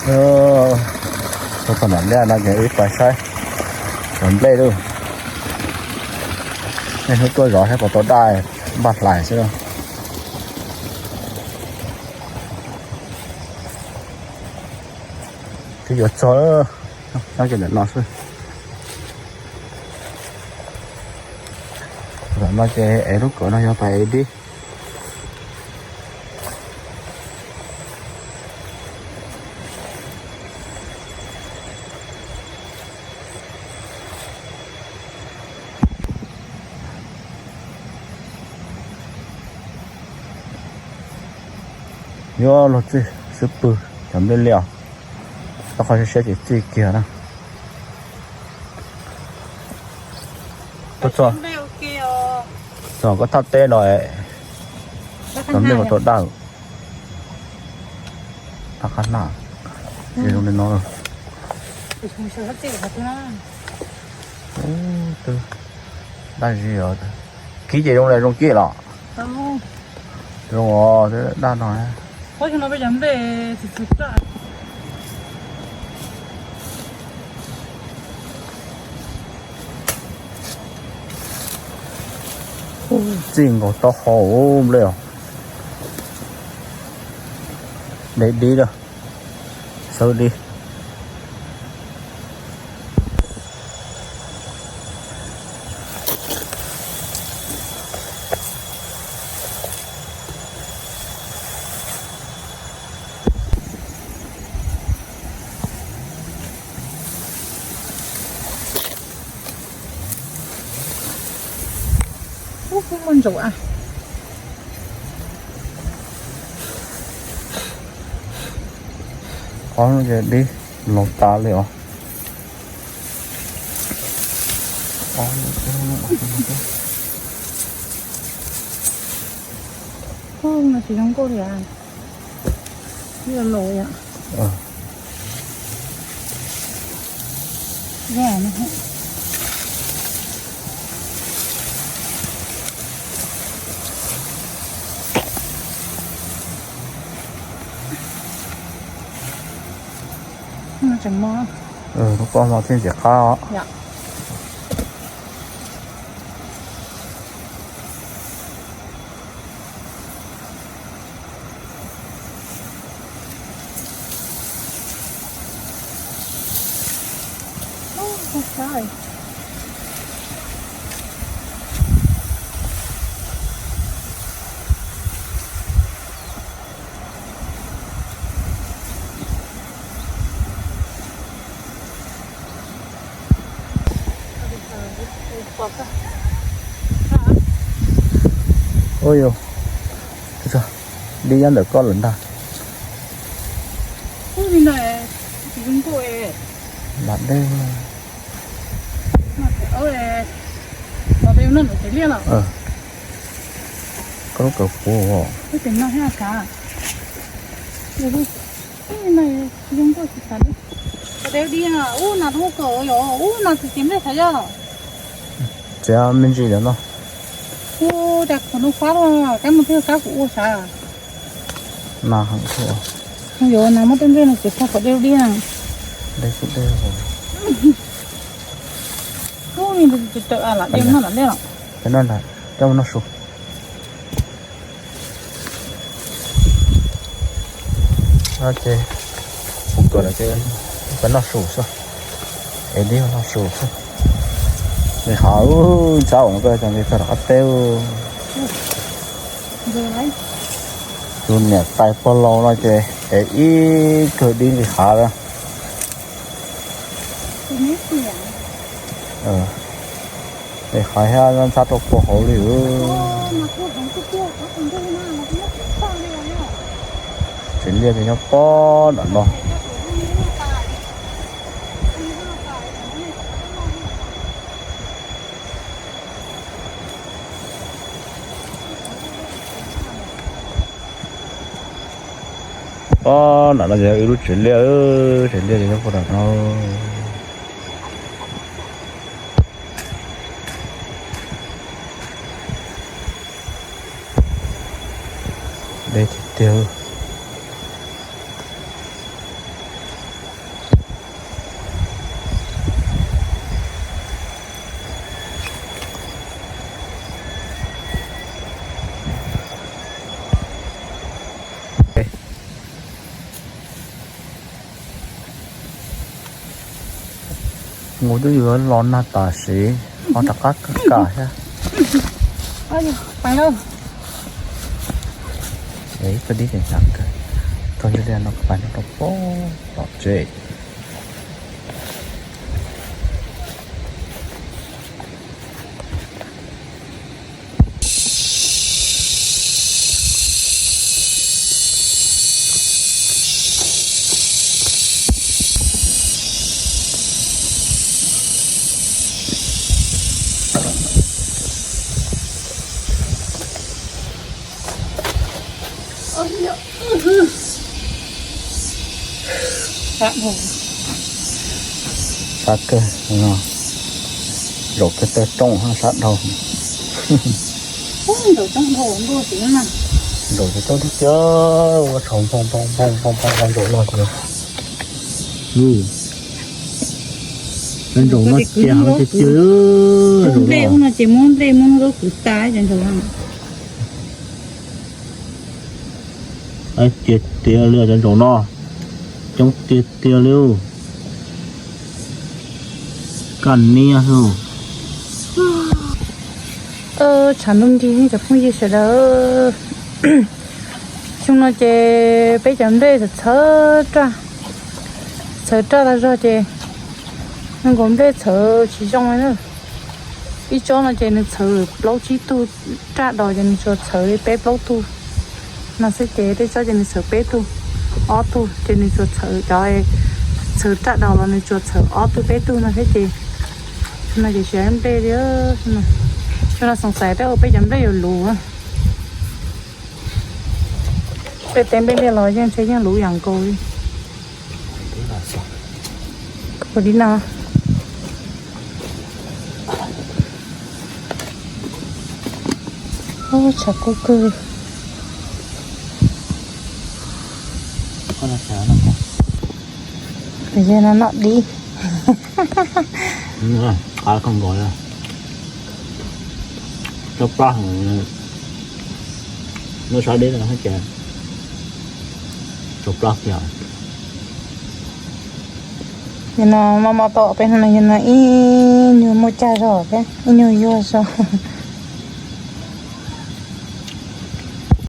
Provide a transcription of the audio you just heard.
Txog tom nram liaj no ces wb pais saib cov nplej lawm. Niaj hnub tuaj zov saib puas tau daj, npaj hlais xwb. Twb yuav txog, nyob kiag ntawm no xwb. Ntawm no ces ev lub kawm no yog pais ev dib. Yuav luag txij xub pwg cov nplej liaj os. Tau qhov siab siab ces txij kiag na. Tuaj txog, txog koj thaj teb no, cov nplej mas tau daj. Thaj qab na, zoo li no. Ub, twb daj zis os. Kib ces zoo li zoo kib los? Zoo os, twb daj no. Txij nkaus taub hau nplej os. Deb dib lawm. Xawb dib. Ub, kuj muaj ntsaum a. Qhov no ces dib laus tas li os. Ub, no tsis zoo nkauj li. Ib los yom. Tseem mo. Lub koj hmo thiaj ntxim qab os. Ua yus, dib nyob ntawm koj lawm ntag. Lam dej. Koj lub kawm puv. Ub, nas hu kaum yom, ub, nas tsis tim nplej xav yog. Txiav me ntsis lawm no. Ub, cas kuv nug fab los kab mus twg kab kuv ua sav. Nas heev thiab. Yuav nas muab tej nplej no txiav tag kom deb dib na. Deb kuj deb. Ub, me ntsis tawm lam dej noj lam dej los. Coj mus noj su. Ces kuv kawm lawm ces peb noj su xwb, es dib noj su xwb. Nws hav ub, ntxhab ua no koj cov nqi txog rov qab teb. Tus niam tais pog laus no ces es ib kawg dib nqis hav lawm. Es hav thiab ntxhab rau puag hauv li. Tsev liaj ces nyob pob nram no. Pob nram no ces yog wb lub tsev liaj, tsev liaj ces nyob pob nram no. Deb tiag tiag. Nqus twb yuav los nag tam sim ho rov qab kam thiab. Ib tug dib tseem hnyav kawg, tau yog li no pais no rau pem tom tsev. Sab kawg, zaum kawg tawg rooj sab dhau. Zaum tsis tau thiab ces ua tshauv nphoo nphoo nphoo nphoo nphoo zaum no ces. Cov ntsaum no ces heev tiag tiag. Nplej ub no ces muab nplej muab zaub kwv tas cov ntsaum no. Tiag tiag li cov ntsaum no, coob tiag tiag li. Kaj niab xwb. Tshav ntuj nrig cov phooj ywg sawv daws. Xyoo no ces peb cov nplej txhawv raj, txhawv raj tag zog ces zoo nkaus nplej txhawv tsis zoo li na. Ib tsob no ces nws txhawv plaub tsib tug raj dos ces nws tsuas txhawv li peb plaub tug no xwb ces tej tsob ces nws txhawv peb tug, ob tug ces nws tsuas txhawv cov txhawv raj dos los nws tsuas txhawv ob tug peb tug no thiab ces no ces tsis nplej li. Xyoo no xoom xaiv tej ua peb cov nplej yuav luv. Peb tej nplej liaj los yeej ntshe yeej luv yam nkaus li. Ua li no. Tshav kub kawg. Yog no noj dib. Qab kawg nkaus li. Tsob plab, lub sab dib no ces tsob plab kiag. Yog no maj mam tau peb hnub no yog no ib nyuag muaj cag zog thiab ib nyuag yuag zog.